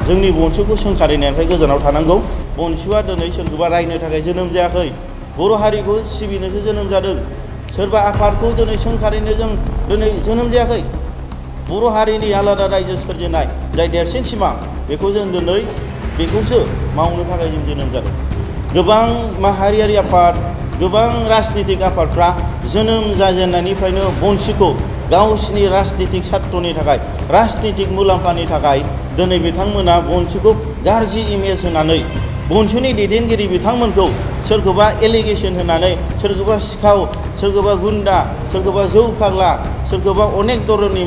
जोंनि बनसुखौ सोंखारिनायनिफ्राय गोजानाव थानांगौ। बनसुआ दिनै सोरखौबा रायनो थाखाय जोनोम जायाखै, बर' हारिखौ सिबिनोसो जोनोम जादों। सोरबा आफादखौ दिनै सोंखारिनो जों दिनै जोनोम जायाखै। बर' हारिनि आलादा रायजो सोरजिनाय जाय देरसिन सिमां, बेखौ जों दिनै बेखौसो मावनो थाखाय जों जोनोम जादों। गोबां माहारियारि आफाद, गोबां राजनितिक आफादफ्रा जोनोम जाजेननायनिफ्रायनो बनसुखौ गावसिनि राजनितिक सार्थनि थाखाय, राजनितिक मुलाम्फानि थाखाय दिनै बिथांमोना बनसुखौ गाज्रि इमेज होनानै, बनसुनि दैदेनगिरि बिथांमोनखौ सोरखौबा एलिगेसन होनानै, सोरखौबा सिखाव, सोरखौबा गुन्दा, सोरखौबा जौ फाग्ला, सोरखौबा अनेक धरननि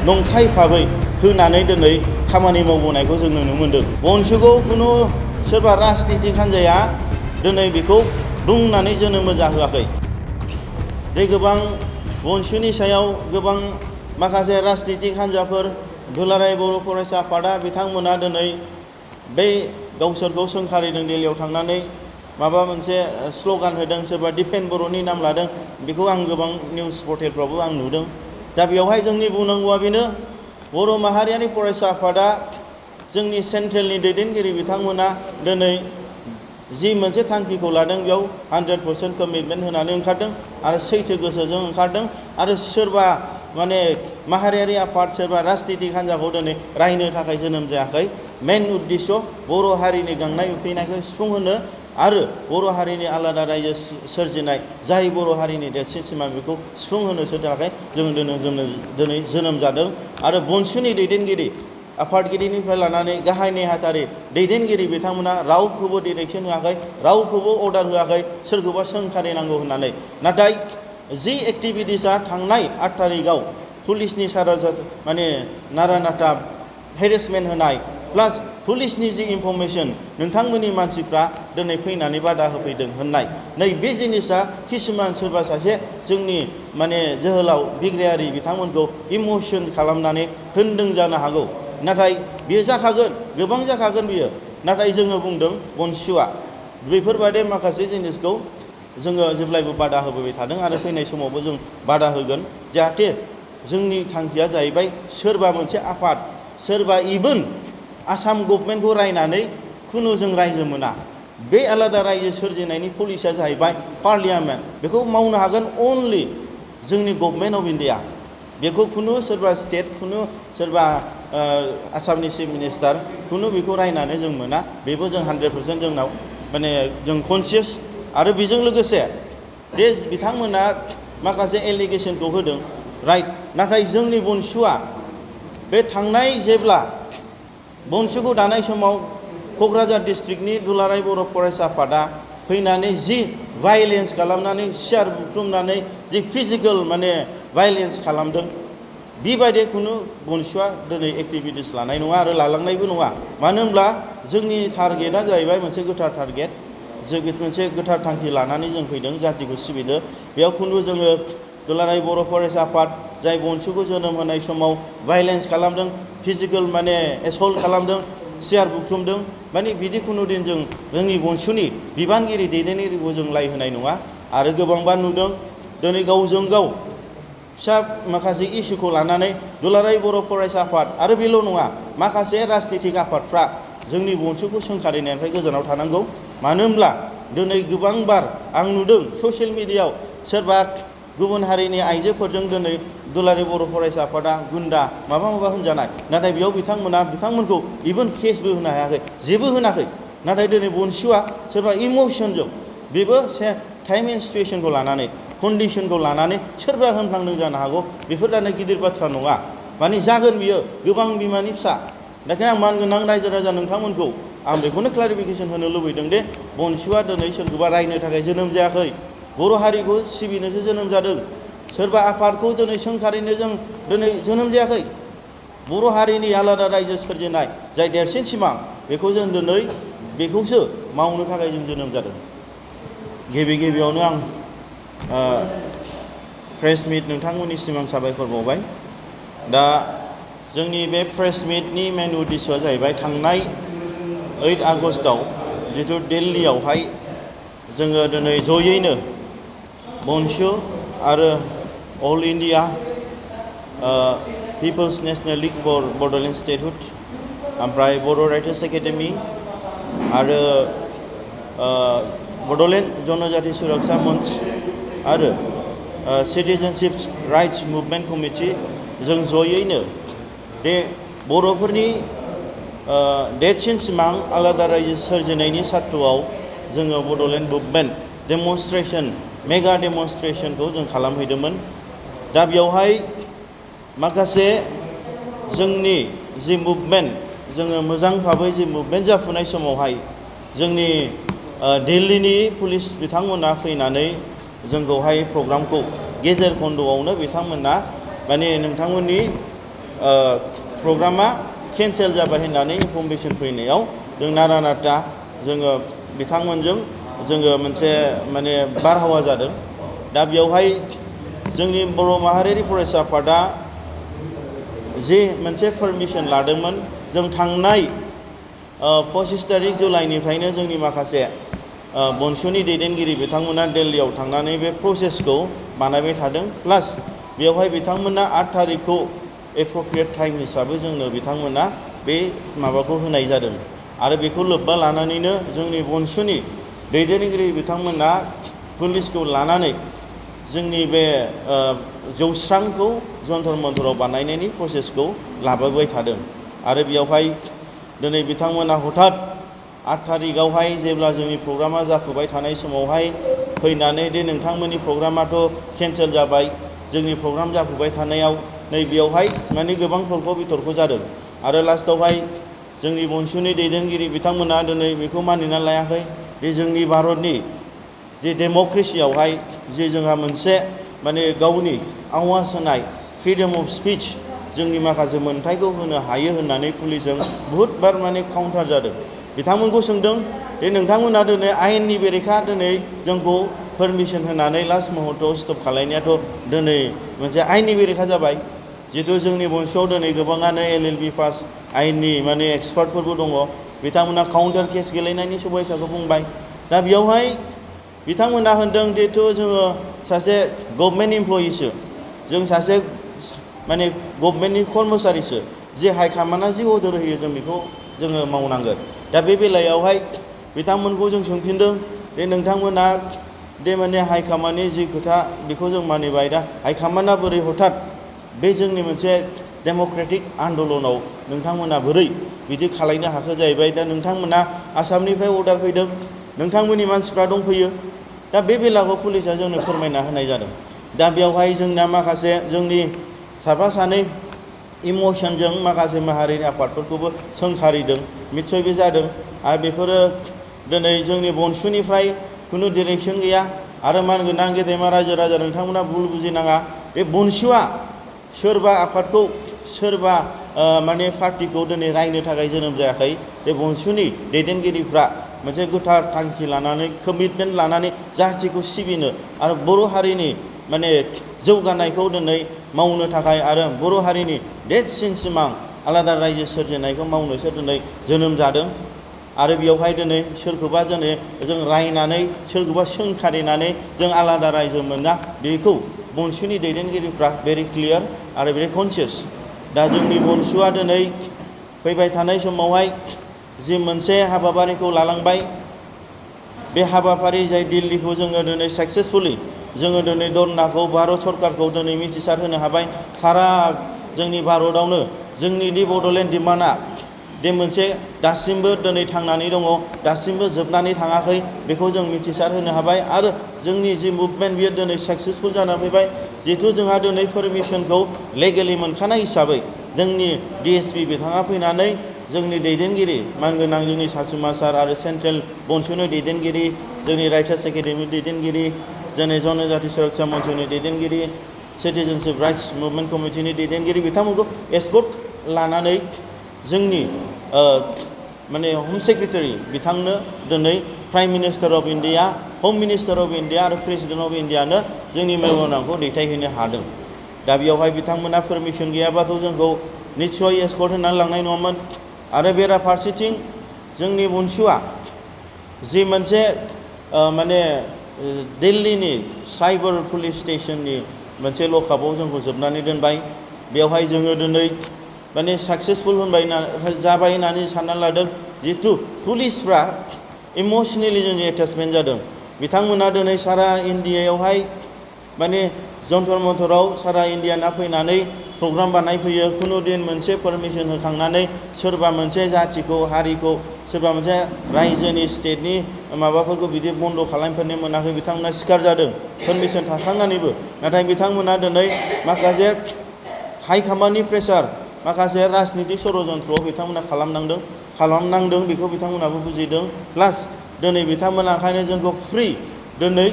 नंखाय भाबै होनानै दिनै खामानि मावबोनायखौ जों नुनो मोन्दों। बनसुखौ खुनु सोरबा राजनितिक हान्जाया दिनै बेखौ बुंनानै जोनोम जाहोआखै। बे गोबां बनसुनि सायाव गोबां माखासे राजनितिक हान्जाफोर, दुलाराय बर' फरायसा आफादा बिथांमोना दिनै बै गावसोरखौ सोंखारिदों, दिल्लीयाव थांनानै माबा मोनसे स्ल'गान होदों, सोरबा डिफेन्ड बर'नि नाम लादों। बेखौ आं गोबां निउस पर्टेलफ्रावबो आं नुदों। दा बेवहाय जोंनि बुंनांगौआ बेनो, बर' माहारियारि फरायसा आफादा जोंनि सेन्ट्रेलनि दैदेनगिरि बिथांमोना दिनै जि मोनसे थांखिखौ लादों बेयाव 100% कमिटमेन्ट होनानै ओंखारदों आरो सैथो गोसोजों ओंखारदों। आरो सोरबा माहारियारि आफाद, सोरबा राजनितिक हान्जाखौ दिनै रायनो थाखाय जोनोम जायाखै। मेन उद्देश्य बर' हारिनि गांनाय उखैनायखौ सुफुंहोनो आरो बर' हारिनि आलादा रायजो सोरजिनाय जाय बर' हारिनि देरसिन सिमां, बेखौ सुफुंहोनोसो थाखाय जों दिनै जोनोम जादों। आरो बनसुनि दैदेनगिरि, आफादगिरिनिफ्राय लानानै गाहाय नेहाथारि दैदेनगिरि बिथांमोना रावखौबो डिरेक्सन होआखै, रावखौबो अर्डार होआखै सोरखौबा सोंखारिनांगौ होननानै। नाथाय जि एक्टिभिटिसआ थांनाय 8 तारिखआव पुलिसनि नारा नाथा हेरेसमेन्ट होनाय, प्लास पुलिसनि जि इनफरमेसन नोंथांमोननि मानसिफ्रा दिनै फैनानै बादा होफैदों होननाय, नै बे जिनिसा किसुमान सोरबा सासे जोंनि जोहोलाव बिग्रायारि बिथांमोनखौ इमोसन खालामनानै होनदों जानो हागौ। नाथाय बेयो जाखागोन, गोबां जाखागोन बियो। नाथाय जोङो बुंदों बनसुआ बेफोरबादि माखासे जिनिसखौ जोङो जेब्लायबो बादा होबोबाय थादों आरो फैनाय समावबो जों बादा होगोन। जाहाथे जोंनि थांखिया जाहैबाय सोरबा मोनसे आफाद, सोरबा इभेन आसाम गभर्नमेन्टखौ रायनानै खुनु जों रायजो मोना। बे आलादा रायजो सोरजिनायनि पलिसिया जाहैबाय पार्लियामेन्ट। बेखौ मावनो हागोन अनलि जोंनि गभर्नमेन्ट अफ इन्डिया। बेखौ खुनु सोरबा स्टेट, खुनु सोरबा आसामनि चिफ मिनिस्टार, खुनु बेखौ रायनानै जों मोना। बेबो जों 100% जोंनाव जों कनसियास। आरो बेजों लोगोसे जे बिथांमोना माखासे एलिगेसनखौ होदों, राइट। नाथाय जोंनि बनसुआ बे थांनाय जेब्ला बनसुखौ दानाय समाव क'क्राझार डिस्ट्रिक्टनि दुलाराय बर' फरायसा आफादा फैनानै जि भायलेन्स खालामनानै, सियार बुख्रुबनानै जि फिजिकेल भायलेन्स खालामदों, बेबायदि खुनु बनसुआ दिनै एक्टिभिटिस लानाय नङा आरो लालांनायबो नङा। मानो होनब्ला जोंनि टारगेटआ जाहैबाय मोनसे गोथार टारगेट, जों मोनसे गोथार थांखि लानानै जों फैदों जातिखौ सिबिनो। बेयाव खुनु जोङो दुलाराय बर' फरायसा आफाद जाय बनसुखौ जोनोम होनाय समाव भायलेन्स खालामदों, फिजिकेल एसल्ट खालामदों, सियार बुख्रुबदों, बिदि खुनु दिन जों जोंनि बनसुनि बिबानगिरि दैदेनगिरिखौ जों लाय होनाय नङा। आरो गोबांबा नुदों दिनै गावजों गाव फिसा माखासे इस्युखौ लानानै दुलाराय बर' फरायसा आफाद आरो बेल' नङा, माखासे राजनितिक आफादफ्रा जोंनि बनसुखौ सोंखारिनायनिफ्राय गोजानाव थानांगौ। मानो होनब्ला दिनै गोबांबार आं नुदों ससियेल मिडियायाव सोरबा गुबुन हारिनि आइजोफोरजों दिनै दुलाराय बर' फरायसा आफादा गुन्दा माबा होनजानाय। नाथाय बेयाव बिथांमोनखौ इभेन केसबो होनो हायाखै, जेबो होनाखै। नाथाय दिनै बनसुआ सोरबा इमोसनजों, बेबो टाइम एन्ड सिटुएसनखौ लानानै, कन्डिसनखौ लानानै सोरबा होनफ्लांदों जानो हागौ। बेफोर दानो गिदिर बाथ्रा नङा, जागोन बियो गोबां बिमानि फिसा। बेखायनो आं मानगोनां रायजो राजा नोंथांमोनखौ आं बेखौनो क्लारिफिकेसन होनो लुबैदों दे बनसुआ दिनै सोरखौबा रायनो थाखाय जोनोम जायाखै, बर' हारिखौ सिबिनोसो जोनोम जादों। सोरबा आफादखौ दिनै सोंखारिनो जों दिनै जोनोम जायाखै। बर' हारिनि आलादा रायजो सोरजिनाय जाय देरसिन सिमां, बेखौ जों दिनै बेखौसो मावनो थाखाय जों जोनोम जादों। गिबियावनो आं प्रेस मिट नोंथांमोननिसिम आं साबायखर बावबाय। दा जोंनि बे प्रेस मिटनि मेन उद्देश्यआ जाहैबाय थांनाय 8 आगस्टआव जिथु दिल्लीयावहाय जोङो दिनै जयैनो बनसु आरो all India people's national league for Bodoland statehood ओमफ्राय बर' राइटार्स एकाडेमि आरो बड'लेण्ड जनजाति सुरक्षा मंच आरो सिटिजेनशिप राइट्स मुभमेन्ट कमिटि जों जयैनो बे बर'फोरनि देरसिन सिमां आलादा रायजो सोरजिनायनि सार्थ'आव जोङो बड'लेण्ड मुभमेन्ट डेमनस्ट्रेसन मेगा डेमनस्ट्रेसनखौ जों खालामहैदोंमोन। दा बेवहाय माखासे जोंनि जि मुभमेन्ट जोङो मोजां भाबै जि मुभमेन्ट जाफुनाय समावहाय जोंनि दिल्लीनि पुलिस बिथांमोना फैनानै जोंखौहाय प्रग्रामखौ गेजेर खन्द'आवनो बिथांमोना माने नोंथांमोननि प्रग्रामा केन्सेल जाबाय होननानै इनफरमेसन फैनायाव जों नारा नाथा जोङो बिथांमोनजों जोङो मोनसे माने बारहावा जादों। दा बेवहाय जोंनि बर' माहारियारि फरायसा आफादा जे मोनसे पारमिसन लादोंमोन जों थांनाय 25 तारिख जुलाइनिफ्रायनो जोंनि माखासे बनसुनि दैदेनगिरि बिथांमोना दिल्लीयाव थांनानै बे प्रसेसखौ बानायबाय थादों। प्लास बेवहाय बिथांमोना 8 तारिखखौ एप्रप्रिएट टाइम हिसाबै जोंनो बिथांमोना बे माबाखौ होनाय जादों आरो बेखौ लोब्बा लानानैनो जोंनि बनसुनि दैदेनगिरि बिथांमोना पुलिसखौ लानानै जोंनि बे जौस्रांखौ जन्तर मन्तराव बानायनायनि प्रसेसखौ लाबोबाय थादों आरो बेयावहाय दिनै बिथांमोना हठात 8 तारिखआवहाय जेब्ला जोंनि प्रग्रामा जाफुबाय थानाय समावहाय फैनानै दे नोंथांमोननि प्रग्रामाथ' केन्सेल जाबाय जोंनि प्रग्राम जाफुबाय थानायाव नै बेयावहाय माने गोबां तर्क बितर्क जादों आरो लास्टआवहाय जोंनि बनसुनि दैदेनगिरि बिथांमोना दिनै बेखौ मानिना लायाखै जे जोंनि भारतनि जे डेम'क्रेसियावहाय जे जोंहा मोनसे माने गावनि आवाज होनाय फ्रिडम अफ स्पिच जोंनि माखासे मोन्थायखौ होनो हायो होननानै पुलिसजों बहुद बार माने काउन्टार जादों। बिथांमोनखौ सोंदों जे नोंथांमोना दिनै आयेननि बेरेखा दिनै जोंखौ पारमिसन होनानै लास्ट मुहूर्तआव स्टप खालायनायाथ' दिनै मोनसे आयेननि बेरेखा जाबाय। जिहेतु जोंनि बनसुआव दिनै गोबाङानो LLB पास आयेननि माने एक्सपार्टफोरबो दङ बिथांमोना काउन्टार केस गेलेनायनि समयसाखौ बुंबाय। दा बेयावहाय बिथांमोना होनदों जिहेतु जोङो सासे गभर्नमेन्ट इमप्लयिसो जों सासे माने गभर्नमेन्टनि कर्मचारिसो जे हाइकमान्डआ जि अर्डार होयो जों बेखौ जोङो मावनांगोन। दा बे बेलायावहाय बिथांमोनखौ जों सोंफिनदों जे नोंथांमोना दे माने हाइकमान्डनि जि खोथा बेखौ जों मानिबाय दा हाइकमान्डआ बोरै हठात बे जोंनि मोनसे डेम'क्रेटिक आन्दलनाव नोंथांमोना बोरै बिदि खालायनो हाखो जाहैबाय। दा नोंथांमोना आसामनिफ्राय अर्डार फैदों नोंथांमोननि मानसिफ्रा दंफैयो दा बे बेलाखौ पुलिसा जोंनो फोरमायना होनाय जादों। दा बेवहाय जोंना माखासे जोंनि साफा सानै इमसनजों माखासे माहारिनि आफादफोरखौबो सोंखारिदों निस्सय बे जादों आरो बेफोरो दिनै जोंनि बनसुनिफ्राय खुनु डिरेक्सन गैया आरो मानगोनां गेदेमा रायजो राजा नोंथांमोना भुल बुजिनाङा बे बनसुआ सोरबा आफादखौ सोरबा माने पार्टिखौ दिनै रायनो थाखाय जोनोम जायाखै। बे बनसुनि दैदेनगिरिफ्रा मोनसे गोथार थांखि लानानै कमिटमेन्ट लानानै जाथिखौ सिबिनो आरो बर' हारिनि माने जौगानायखौ दिनै मावनो थाखाय आरो बर' हारिनि देरसिन सिमां आलादा रायजो सोरजिनायखौ मावनोसो दिनै जोनोम जादों आरो बेयावहाय दिनै सोरखौबा दिनै जों रायनानै सोरखौबा सोंखारिनानै जों आलादा रायजो मोना बेखौ बनसुनि दैदेनगिरिफ्रा भेरि क्लियार आरो भेरि कनसियास। दा जोंनि बनसुआ दिनै फैबाय थानाय समावहाय जि मोनसे हाबाफारिखौ लालांबाय बे हाबाफारि जाय दिल्लीखौ जोङो दिनै साक्सेसफुलि जोङो दिनै धरनाखौ भारत सरकारखौ दिनै मिथिसार होनो हाबाय। सारा जोंनि भारतआवनो जोंनि दि बड'लेण्ड डिमान्डआ बे मोनसे दासिमबो दिनै थांनानै दङ दासिमबो जोबनानै थाङाखै बेखौ जों मिथिसार होनो हाबाय आरो जोंनि जि मुभमेन्ट बियो दिनै साक्सेसफुल जानानै फैबाय। जिहेतु जोंहा दिनै पारमिसनखौ लेगेलि मोनखानाय हिसाबै जोंनि DSP बिथाङा फैनानै जोंनि दैदेनगिरि मानगोनां जोंनि सासुमा सार आरो सेन्ट्रेल बनसुनि दैदेनगिरि जोंनि राइटार्स एकाडेमि दैदेनगिरि जोंनि जनजाति सुरक्षा मन्चनि दैदेनगिरि सिटिजेनशिप राइट्स मुभमेन्ट कमिटिनि दैदेनगिरि बिथांमोनखौ एस्कर्ट लानानै जोंनि माने हम सेक्रेटारि बिथांनो दिनै प्राइम मिनिस्टार अफ इन्डिया हम मिनिस्टार अफ इन्डिया आरो प्रेसिडेन्ट अफ इन्डियानो जोंनि मेम'रेन्डामखौ दैथायहैनो हादों। दा बेयावहाय बिथांमोना पारमिसन गैयाबाथ' जोंखौ निस्सय एस्कर्ट होनानै लांनाय नङामोन आरो बेराफारसेथिं जोंनि बनसुआ जि मोनसे माने दिल्लीनि साइबार पुलिस स्टेशननि मोनसे लकआपआव जोंखौ जोबनानै दोनबाय। बेवहाय जोङो दिनै माने साक्सेसफुल जाबाय होननानै सानना लादों जिहेतु पुलिसफ्रा इमोसनेलि जोंनि एटाचमेन्ट जादों बिथांमोना दिनै सारा इन्डियायावहाय माने जन्तर मन्तराव सारा इन्डियाना फैनानै प्रग्राम बानायफैयो खुनु दिन मोनसे पारमिसन होखांनानै सोरबा मोनसे जाथिखौ हारिखौ सोरबा मोनसे रायजोनि स्टेटनि माबाफोरखौ बिदि बन्द' खालामफेरनो मोनाखै बिथांमोना सिखार जादों पारमिसन थाखांनानैबो नाथाय बिथांमोना दिनै माखासे हाइ खामानि प्रेसार माखासे राजनितिक षड़यन्त्रआव बिथांमोना खालामनांदों बेखौ बिथांमोनाबो बुजिदों प्लास दिनै बिथांमोना ओंखायनो जोंखौ फ्रि दिनै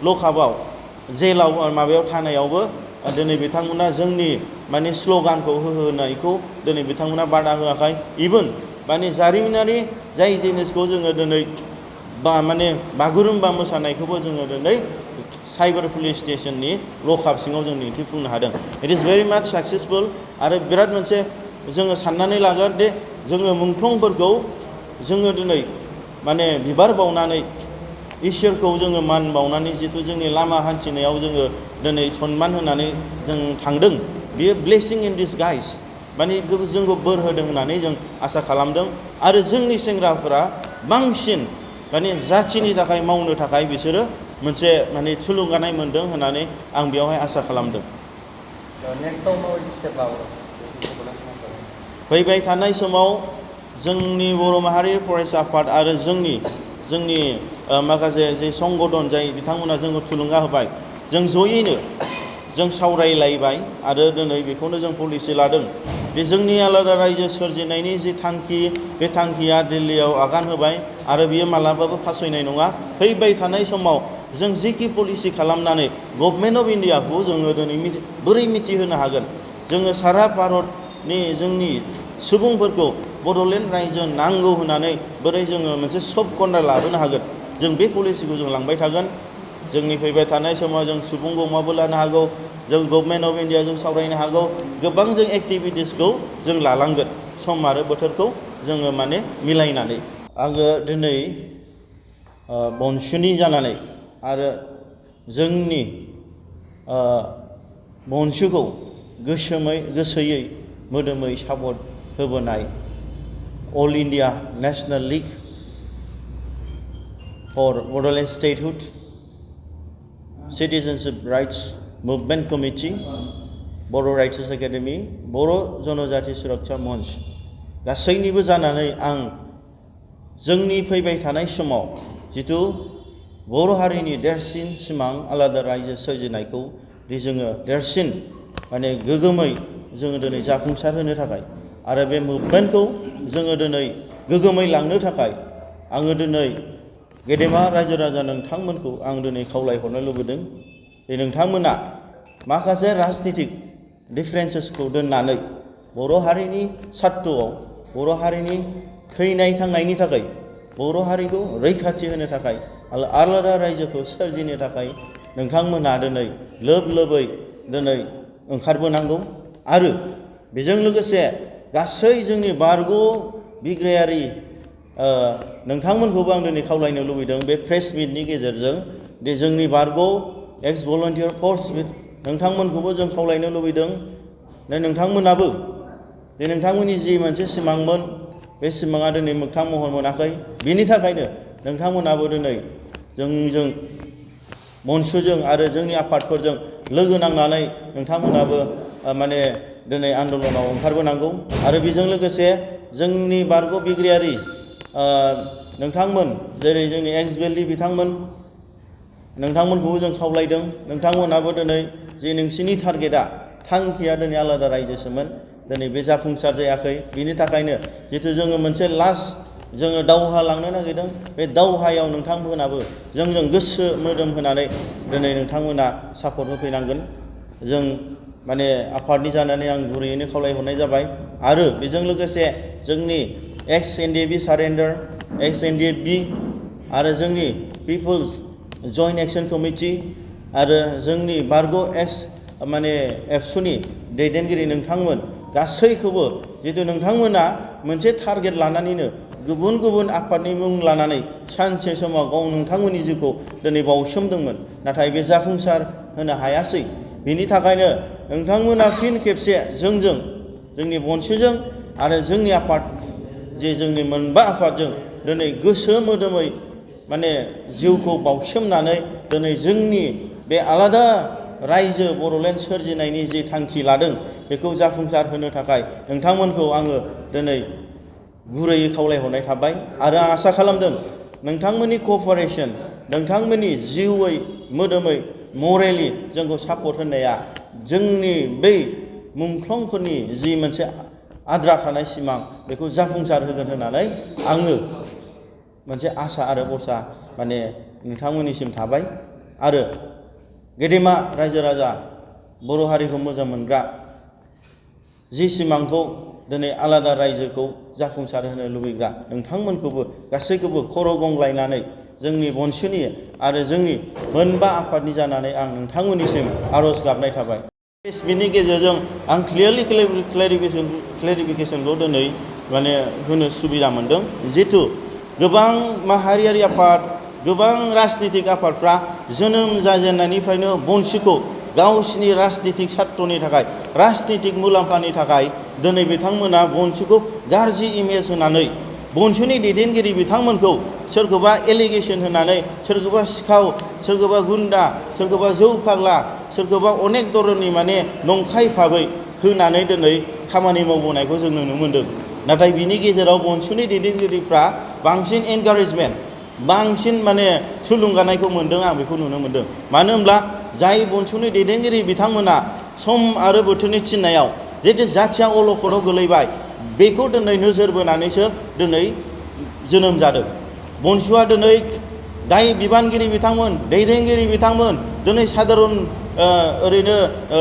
लकआपआव जेलाव माबायाव थानायावबो दिनै बिथांमोना जोंनि माने स्ल'गानखौ होनायखौ दिनै बिथांमोना बादा होआखै इभेन माने जारिमिनारि जाय जिनिसखौ जोङो दिनै माने बागुरुम्बा मोसानायखौबो जोङो दिनै साइबार पुलिस स्टेशननि लकआप सिङाव जों दिन्थिफुंनो हादों इट इज भेरि माच साक्सेसफुल आरो बिराद मोनसे जोङो साननानै लागोन दे जोङो मुंख्लंफोरखौ जोङो दिनै माने बिबार बावनानै इसोरखौ जोङो मान बावनानै जिथु जोंनि लामा हान्थिनायाव जोङो दिनै सन्मान होनानै जों थांदों बियो ब्लेसिं इन दिस गाइस माने जोंखौ बोर होदों होननानै जों आसा खालामदों आरो जोंनि सेंग्राफोरा बांसिन माने जाथिनि थाखाय मावनो थाखाय बिसोरो मोनसे माने थुलुंगानाय मोनदों होननानै आं बेयावहाय आसा खालामदों फैबाय थानाय समाव जोंनि बर' माहारि फरायसा आफाद आरो जोंनि माखासे जे संगठन जाय बिथांमोना जोंखौ थुलुंगा होबाय जों जयैनो जों सावरायलायबाय आरो दिनै बेखौनो जों पलिसि लादों बे जोंनि आलादा रायजो सोरजिनायनि जि थांखि बे थांखिया दिल्लीयाव आगान होबाय आरो बियो मालाबाबो फासयनाय नङा फैबाय थानाय समाव जों जिखि पलिसि खालामनानै गभर्नमेन्ट अफ इन्डियाखौ जोङो दिनै बोरै मिथिहोनो हागोन जोङो सारा भारतनि जोंनि सुबुंफोरखौ बड'लेण्ड रायजो नांगौ होननानै बोरै जोङो मोनसे सफ्ट कर्नार लाबोनो हागोन जों बे पलिसिखौ जों लांबाय थागोन जोंनि फैबाय थानाय समाव जों सुबुं गौमाबो लानो हागौ जों गभर्नमेन्ट अफ इन्डियाजों सावरायनो हागौ गोबां जों एक्टिभिटिसखौ जों लालांगोन सम आरो बोथोरखौ जोङो माने मिलायनानै आङो दिनै बनसुनि जानानै आरो जोंनि बनसुखौ गोसोयै मोदोमै सापर्ट होबोनाय all India national league for Bodoland statehood citizenship rights movement committee Bodo' rights academy Bodo' Janajati Suraksha मंच गासैनिबो जानानै आं जोंनि फैबाय थानाय समाव जिथु बर' हारिनि देरसिन सिमां आलादा रायजो सोरजिनायखौ जोङो देरसिन माने गोगोमै जोङो दिनै जाफुंसार होनो थाखाय आरो बे मुभमेन्टखौ जोङो दिनै गोगोमै लांनो थाखाय आङो दिनै गेदेमा रायजो राजा नोंथांमोनखौ आं दिनै खावलायहरनो लुबैदों जे नोंथांमोना माखासे राजनितिक डिफारेन्सेसखौ दोननानै बर' हारिनि सार्थ'आव बर' हारिनि थैनाय थांनायनि थाखाय बर' हारिखौ रैखाथि होनो थाखाय आलादा रायजोखौ सोरजिनो थाखाय नोंथांमोना दिनै लोबै दिनै ओंखारबोनांगौ आरो बेजों लोगोसे गासै जोंनि बारग' बिग्रायारि नोंथांमोनखौबो आं दिनै खावलायनो लुबैदों बे प्रेस मिटनि गेजेरजों दे जोंनि बारग' एक्स भलन्टियार फर्स नोंथांमोनखौबो जों खावलायनो लुबैदों नोंथांमोनाबो दे नोंथांमोननि जि मोनसे सिमांमोन बे सिमाङा दिनै मोगथां महर मोनाखै बिनि थाखायनो नोंथांमोनाबो दिनै जोंजों मनसुजों आरो जोंनि आफादफोरजों लोगो नांनानै नोंथांमोनाबो माने दिनै आन्दलनाव ओंखारबोनांगौ आरो बेजों लोगोसे जोंनि बारग' बिग्रायारि नोंथांमोन जेरै जोंनि एक्स बेलि बिथांमोन नोंथांमोनखौबो जों खावलायदों नोंथांमोनाबो दिनै जे नोंसिनि टारगेटआ थांखिया दिनै आलादा रायजोसोमोन दिनै बे जाफुंसार जायाखै बिनि थाखायनो जितु जोङो मोनसे लास्ट जोङो दावहा लांनो नागिरदों बे दावहायाव नोंथांमोनाबो जोंजों गोसो मोदोम होनानै दिनै नोंथांमोना सापर्ट होफैनांगोन जों माने आफादनि जानानै आं गुरैयैनो खावलायहरनाय जाबाय आरो बेजों लोगोसे जोंनि एक्स एनडिएफबि सारेन्डार एक्स एनडिएफबि आरो जोंनि पिपल्स जइन्ट एक्सन कमिटि आरो जोंनि बारग' एक्स माने एबसुनि दैदेनगिरि नोंथांमोन गासैखौबो जितु नोंथांमोना मोनसे टारगेट लानानैनो गुबुन गुबुन आफादनि मुं लानानै सानसे समाव गाव नोंथांमोननि जिउखौ दिनै बावसोमदोंमोन नाथाय बे जाफुंसार होनो हायासै बिनि थाखायनो नोंथांमोना फिन खेबसे जोंजों जोंनि बनसुजों आरो जोंनि आफाद जे जोंनि मोनबा आफादजों दिनै गोसो मोदोमै माने जिउखौ बाउसोमनानै दिनै जोंनि बे आलादा रायजो बर'लेण्ड सोरजिनायनि जि थांखि लादों बेखौ जाफुंसार होनो थाखाय नोंथांमोनखौ आङो दिनै गुरैयै खावलायहरनाय थाबाय आरो आं आसा खालामदों नोंथांमोननि क'पारेसन नोंथांमोननि जिउयै मोदोमै मरेलि जोंखौ सापर्ट होनाया जोंनि बै मुंख्लंफोरनि जि मोनसे आद्रा थानाय सिमां बेखौ जाफुंसार होगोन होननानै आङो मोनसे आसा आरो भरसा माने नोंथांमोननिसिम थाबाय आरो गेदेमा रायजो राजा बर' हारिखौ मोजां मोनग्रा जि सिमांखौ दिनै आलादा रायजोखौ जाफुंसार होनो लुबैग्रा नोंथांमोनखौबो गासैखौबो खर' गंग्लायनानै जोंनि बनसुनि आरो जोंनि मोनबा आफादनि जानानै आं नोंथांमोननिसिम आर'ज गाबनाय थाबाय। बिनि गेजेरजों आं क्लियारलि क्लेरिफिकेसनखौ दिनै माने होनो सुबिदा मोनदों जिथु गोबां माहारियारि आफाद गोबां राजनितिक आफादफ्रा जोनोम जाजेननायनिफ्रायनो बनसुखौ गावसिनि राजनितिक सार्थनि थाखाय राजनितिक मुलाम्फानि थाखाय दिनै बिथांमोना बनसुखौ गाज्रि इमेज होनानै बनसुनि दैदेनगिरि बिथांमोनखौ सोरखौबा एलिगेसन होनानै सोरखौबा सिखाव सोरखौबा गुन्दा सोरखौबा जौ फाग्ला सोरखौबा अनेक धरननि माने नंखाय भाबै होनानै दिनै खामानि मावबोनायखौ जों नुनो मोन्दों। नाथाय बिनि गेजेराव बनसुनि दैदेनगिरिफ्रा बांसिन एनकारेजमेन्ट बांसिन माने थुलुंगानायखौ मोन्दों आं बेखौ नुनो मोन्दों। मानो होनब्ला जाय बनसुनि दैदेनगिरि बिथांमोना सम आरो बोथोरनि थिननायाव जिहेतु जाथिया अलखदाव गोलैबाय बेखौ दिनै नोजोर बोनानैसो दिनै जोनोम जादों। बनसुआ दिनै दाय बिबानगिरि बिथांमोन दैदेनगिरि बिथांमोन दिनै साधारन ओरैनो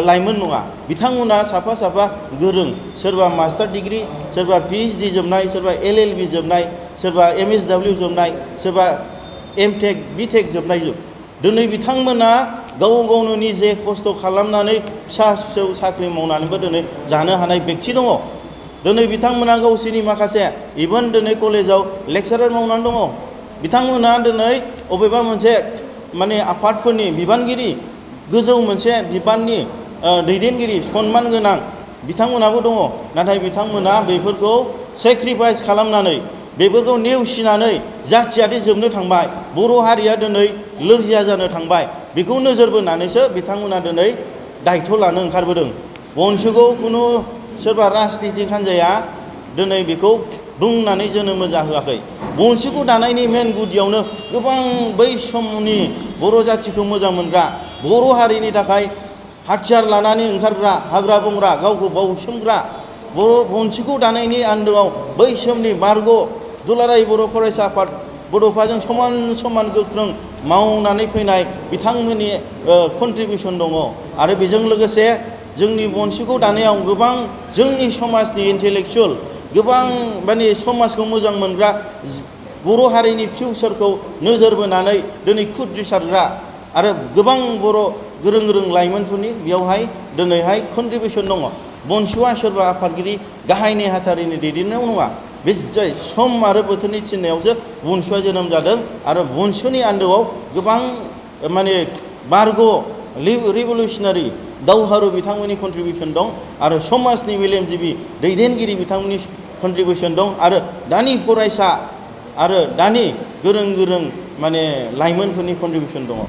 लाइमोन नङा बिथांमोना साफा साफा गोरों सोरबा मास्टार डिग्री सोरबा PhD जोबनाय सोरबा LLB जोबनाय सोरबा MSW जोबनाय सोरबा MTech BTech जोबनाय दिनै बिथांमोना गाव गावनो निजे खस्थ' खालामनानै फिसा फिसौ साख्रि मावनानैबो दिनै जानो हानाय बेक्ति दङ। दिनै बिथांमोना गावसोरनि माखासे इभेन दिनै कलेजाव लेक्सारार मावनानै दङ। बिथांमोना दिनै अबेबा मोनसे माने आफादफोरनि बिबानगिरि गोजौ मोनसे बिबाननि दैदेनगिरि सनमान गोनां बिथांमोनाबो दङ। नाथाय बिथांमोना बेफोरखौ सेक्रिफाइस खालामनानै बेफोरखौ नेवसिनानै जाथियादि जोबनो थांबाय बर' हारिया दिनै लोरजिया जानो थांबाय बेखौ नोजोर बोनानैसो बिथांमोना दिनै दायथ' लानो ओंखारबोदों। बनसुखौ खुनु सोरबा राजनितिक हान्जाया दिनै बेखौ बुंनानै जोनोम जाहोआखै। बनसुखौ दानायनि मेन गुदियावनो गोबां बै समनि बर' जाथिखौ मोजां मोनग्रा बर' हारिनि थाखाय हाथियार लानानै ओंखारग्रा हाग्रा बंग्रा गावखौ बाउसोमग्रा बनसुखौ दानायनि आन्दोआव बै समनि बारग' दुलाराय बर' फरायसा आफाद बड'फाजों समान समान गोख्रों मावनानै फैनाय बिथांमोननि कन्ट्रिबिउसन दङ। आरो बेजों लोगोसे जोंनि बनसुखौ दानायाव गोबां जोंनि समाजनि इन्टेलेक्सुवेल गोबां माने समाजखौ मोजां मोनग्रा बर' हारिनि फिउचारखौ नोजोर बोनानै दिनै खुद्रिसारग्रा आरो गोबां बर' गोरों गोरों लाइमोनफोरनि बेयावहाय दिनैहाय कन्ट्रिबिउसन दङ। बनसुआ सोरबा आफादगिरि गाहाय नेहाथारिनि दैदेननायाव नङा बे सम आरो बोथोरनि थिननायावसो बनसुआ जोनोम जादों आरो बनसुनि आन्दोआव गोबां माने बारग' रिभलिउसनारि दावहारु बिथांमोननि कन्ट्रिबिउसन दं आरो समाजनि मेलेमजिबि दैदेनगिरि बिथांमोननि कन्ट्रिबिउसन दं आरो दानि फरायसा आरो दानि गोरों गोरों माने लाइमोनफोरनि कन्ट्रिबिउसन दङ।